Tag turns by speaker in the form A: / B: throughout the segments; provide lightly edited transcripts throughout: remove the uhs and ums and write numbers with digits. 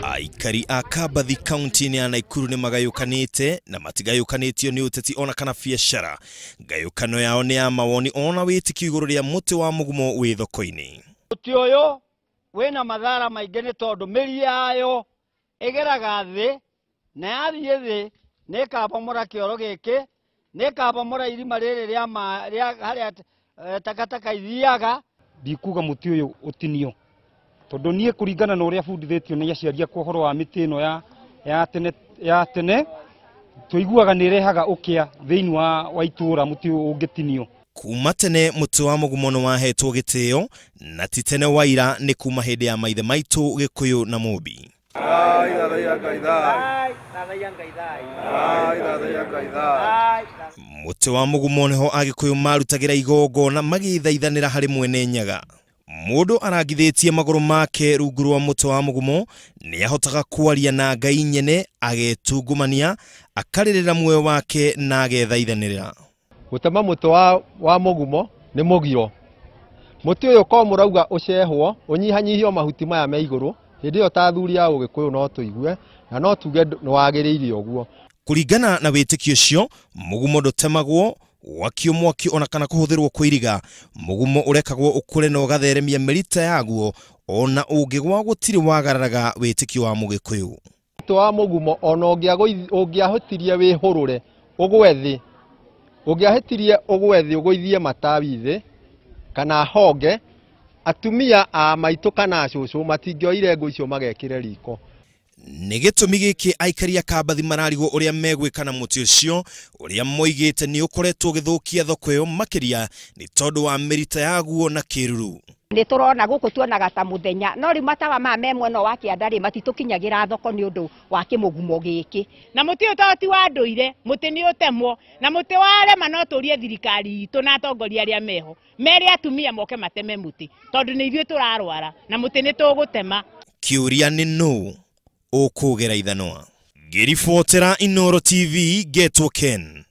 A: Aikari a Kabathi kaunti-inĩ ya Naikuru nĩ magayũkanĩte na matigayũkanĩtio nĩ ũteti ona kana biacara. Ngayũkano yao nĩ ya mawoni ona wĩtĩkio igũrũ rĩa mũtĩ wa mũgumo wĩ thoko-inĩ.
B: Mũtĩ ũyũ wĩna mathara maingĩ nĩ tondũ mĩri yayo ĩgeraga thĩ na yathiĩ thĩ nĩ ĩkabomora kĩoro gĩkĩ, nĩ ĩkabomora irima rĩrĩ rĩa harĩa takataka ithiaga.
C: Ndikuga mũtĩ ũyũ ũtinio tondũ niĩ kũringana na ũrĩa bundithĩtio nĩ aciari akwa ũhoro wa mĩtĩ ĩno ya tene tũiguaga nĩ ĩrehaga ũkĩa thĩinĩ wa itũũra mũtĩ ũyũ ũngĩtinio.
A: Kuma tene mũtĩ wa mũgumo nĩ wahetwo gĩtĩo na ti tene waira nĩ kuma hĩndĩ ya maithe maitũ Gĩkũyũ na Mũmbi. Mũtĩ wa mũgumo nĩho Agĩkũyũ marutagĩra igongona magĩthaithanĩra harĩ mwene Nyaga. Mũndũ arangithĩtie magũrũ make rungu rwa mũtĩ wa mũgumo nĩ ahotaga kwaria na Ngai nyene, agetungumania, akarĩrĩra muoyo wake na agethaithanĩrĩra.
D: Gũtema mũtĩ wa mũgumo nĩ mũgiro. Mũtĩ ũyũ ko mũrauga ũcehwo, ũnyihanyihio mahuti maya me igũrũ, hĩndĩ ĩyo ta athuri a Ũgĩkũyũ no tũigue na no tuge nĩ wagĩrĩire ũguo.
A: Kũringana na wĩtĩkio ũcio, mũgumo ndũtemagwo, wakio mwaki ona kana kũhũthĩrwo kũiriga. Mũgumo ũrekagwo ũkũre na ũgatheremia mĩrita yaguo ona ũngĩgwa gũtirĩ wagararaga wĩtĩkio wa Mũgĩkũyũ.
D: Mũtĩ wa mũgumo ona ũngĩahũtirie wĩhũrũre ũgwe thĩ, ũngĩahĩtirie ũgwe thĩ ũgũithie matawi thĩ kana honge, atumia a maitũ kana cũcũ matingĩoire ngũ icio magekĩre riko.
A: Nĩ gĩtũmi gĩkĩ aikari a Kabathi mararigwo ũrĩa megwĩka na mũtĩ ũcio ũrĩa moigĩte nĩ ũkoretwo ũgĩthũkia thoko ĩyo makĩria nĩ tondũ wa mĩrita yaguo na kĩruru.
E: Nĩ tũrona gũkũ tuonaga ta mũthenya no rĩu matawa maya me mwena wa kĩanda rĩ matitũkinyagĩra thoko nĩ ũndũ wa kĩmũgumo gĩkĩ.
F: Na mũtĩ ũyũ to ti wa ndũire, mũtĩ nĩ ũtemwo na mũtĩ warema no tũrie thirikari itũ na atongoria arĩa meho mere atumia moke mateme mũtĩ tondũ nĩ ithuĩ tũrarwara na mũtĩ nĩ tũgũtema.
A: Kĩũria nĩ nũ ũkũgera ithanwa. Ngĩribotera Inooro TV ngetwo Ken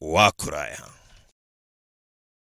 A: wa Kũraya.